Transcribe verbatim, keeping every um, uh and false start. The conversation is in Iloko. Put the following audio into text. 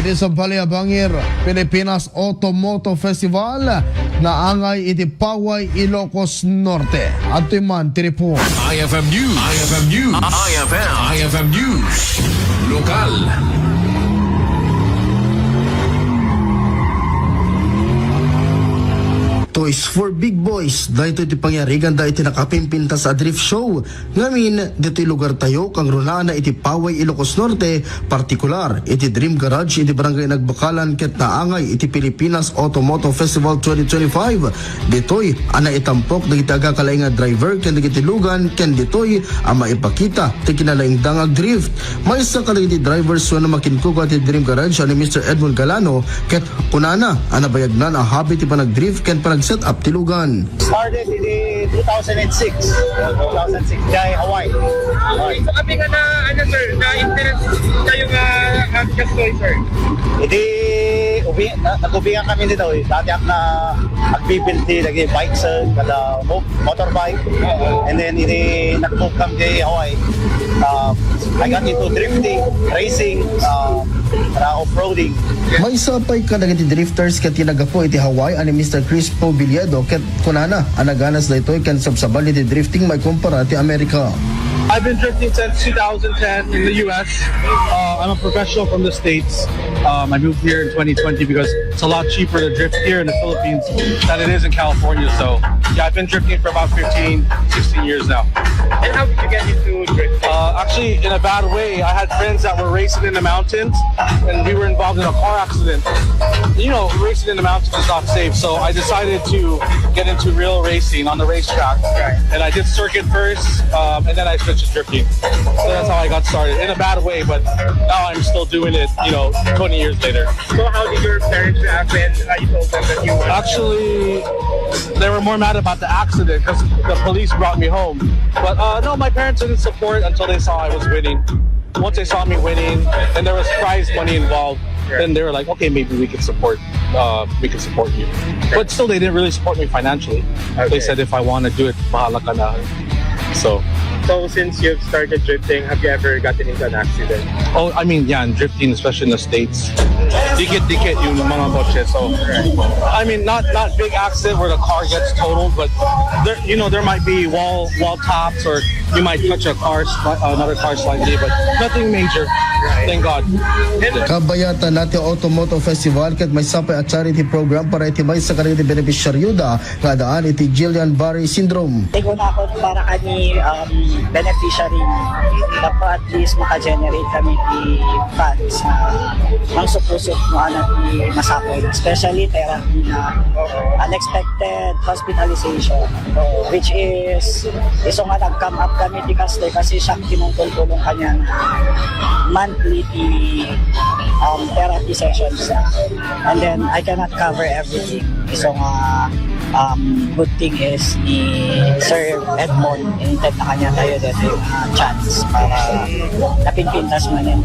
Iti sabali a bangir, Pilipinas Automoto Festival naangay iti Paway, Ilocos Norte. Adtoy man ti report. I F M News. I F M News. I F M. I F M News. Lokal. Toys for Big Boys, daytoy ti pangyariganda iti nakapimpintas a drift show. Ngamin, ditoy lugartayo, kangrunaanna iti Paway, Ilocos Norte, partikular iti Dream Garage iti Barangay Nagbakalan ket naangay iti Pilipinas Automoto Festival twenty twenty-five. Ditoy a naitampok dagiti agakalaing a driver ken dagiti lugan ken ditoy a maipakita ti kinalaingda nga agdrift. Maysa kadagiti drivers wenno makinkukua ti Dream Garage a ni Mister Edmond Galano ket kunana a nabayagnan a hobby ti panagdrift ken panagset up ti lugan. Started in the two thousand six. Two thousand six, diay Hawaii. Okay, so kami nga na, ano, sir, na-interest kayo nga, nga gastoy, sir. Iti, ubi, na, nag-ubingan kami dito, eh. Dati ak na agbibilti lagi bike, sir, kada mo-, motorbike. And then, iti nag-move kami kay Hawaii. Uh, I got into drifting, racing, uh, para off-roading. Maysa pay kadagiti drifters ket ti naggapu iti Hawaii a ni Mister Chris Poviedo ket kunana a naganas daytoy ken sabsabali ti drifting maikumpara ti Amerika. I've been drifting since two thousand ten in the U S. Uh, I'm a professional from the States. Um, I moved here in twenty twenty because it's a lot cheaper to drift here in the Philippines than it is in California. So, yeah, I've been drifting for about fifteen, sixteen years now. And how did you get into drift? Uh, actually, in a bad way. I had friends that were racing in the mountains, and we were involved in a car accident. You know, racing in the mountains is not safe, so I decided to get into real racing on the racetrack. Right. And I did circuit first, um, and then I switched to drifting. So that's how I got started, in a bad way, but now I'm still doing it, you know, twenty years later. So how did your parents react when, uh, you told them that you were? Actually, they were more mad about the accident because the police brought me home. But, uh, no, my parents didn't support until they saw I was winning. Once they saw me winning and there was prize money involved, then they were like, "Okay, maybe we can support, uh, we can support you." But still, they didn't really support me financially. They said, "If I wanna do it, bahala ka na." So, so since you've started drifting, have you ever gotten into an accident? Oh, I mean, yeah, in drifting, especially in the States, dikit-dikit yung mga kotse. So, I mean, not, not big accident where the car gets totaled, but there, you know, there might be wall, wall tops, or you might touch a car, sli-, another car slightly, but nothing major. Thank God. Kabayatan na ti Automoto Festival ket maysa pay a charity program para iti maysa kadagiti benepisyarioda nga addaan iti Guillain-Barré syndrome. Tigunakon para kami, um, beneficiary, tapno at least maka-generate kami ti funds nga mangsupusok no ania ti masapul, especially therapy na unexpected hospitalization, which is isu nga nag-come up kami ti kastoy kasi siak ti mangtultulong kanian monthly ti, um, therapy sessions na. And then, I cannot cover everything. Isu nga, um, good thing is ni Sir Edmond, inted na kaniatayo daytoy nga chance para napimpintas man yan.